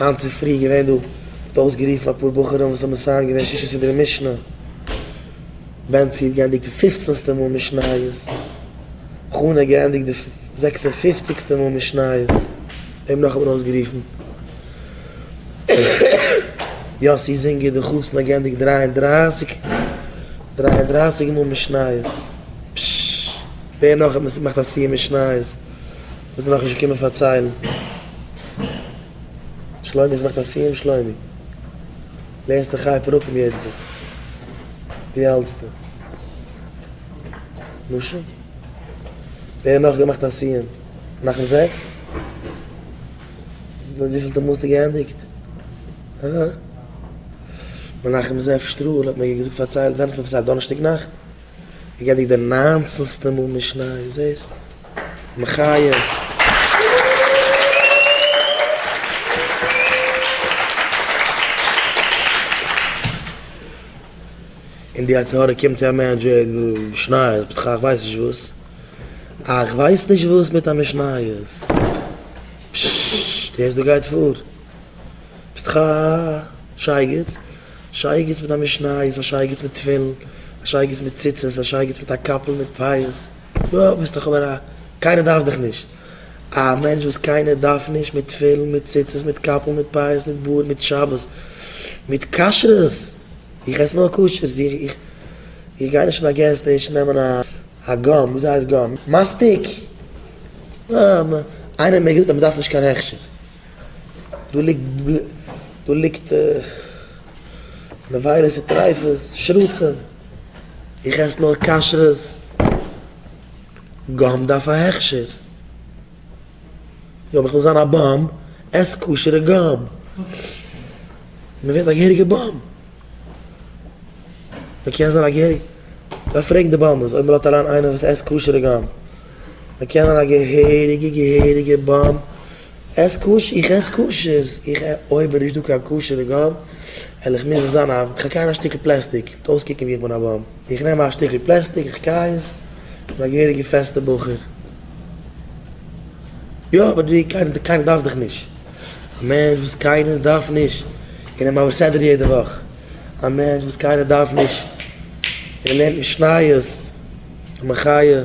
היינט צופרי געווען דא, מ'האט אויסגערופן אפאר בחורים וואס האבן מסיים געווען שישה סדרי משנה, בענצי האט געענדיגט די פופצנסטע מאל משניות, חנא האט געענדיגט די זעקס און פופציגסטע מאל משניות, וועם נאך האט מען אויסגערופן? יאסי זינגער די חתן האט געענדיגט דריי און דרייסיג דריי און דרייסיג מאל משניות, פששש, ווער נאך האט געמאכט א סיום משניות וואס איז נאכנישט געקומען פארציילן? שלומי האסט געמאכט א סיום שלומי? לערנסט די חי פרקים יעדן טאג? ווי האלטסטו? נו שוין. ווער נאך געמאכט א סיום? מנחם זאב? וויפילטע מאל האסטו געענדיגט? הא? מנחם זאב שטראל האט מיר געזאגט פארציילט, ווען האסטו מיר פארציילט? דאנערשטאג נאכט? געענדיגט די ניינצנסטע מאל משניות, זעסט? מחיה. און די יצר הרע קומט צו א מענטש, משניות, ביסט דאך א כ'ווייס נישט וואס. א כ'ווייס נישט וואס מיט א משניות. פששש, דו הערסט דא גייט פאר? ביסט דאך א שייגעץ. שייגעץ מיט א משניות, א שייגעץ מיט תפילין, א שייגעץ מיט ציצית, א שייגעץ מיט א קאפל מיט פאות. יא, ביסט דאך אבער א, קיינער דארף דיך נישט. א מענטש וואס קיינער דארף נישט, מיט תפילין, מיט ציצית, מיט קאפל, מיט פאות, מיט בארד, מיט שבת, מיט כשרות. איך עס נאר כשר'ס, איך איך איך גיי נישט אין א gas station נעמען א א gum, וויאזוי הייסט gum? מאסטיק! איינער האט מיר געזאגט אז מ'דארף נישט קיין הכשר. דא ליגט דא ליגט נבילות וטריפות, שרצים. איך עס נאר כשר'ס. gum דארף א הכשר. יא אבער איך וויל זיין א bum, עס כשר'ע gum. מען ווערט א געהעריגע bum. מען קען זיין א געהעריגע, דארף פרעגן די bums אויב מען לאזט אריין איינער וואס עסט כשר'ע gum. מען קען זיין א געהעריגע געהעריגע bum. עס כשר, איך עס כשר'ס, איך אויב איז נישט דא קיין כשר'ע gum, וועל איך מוזן זיין א, כ'גיי קייען א שטיקל פלעסטיק, וועט אויסקוקן ווי איך בין א bum. איך נעם א שטיקל פלעסטיק, איך קיי עס, איך בין א געהעריגע פעסטע בחור. יא, אבער דו, קיינער, קיינער דארף דיך נישט. א מענטש וואס קיינער דארף נישט, און ער מעביר סדרה יעדע וואך. א מענטש וואס קיינער דארף נישט, און ער לערנט משניות, א מחיה.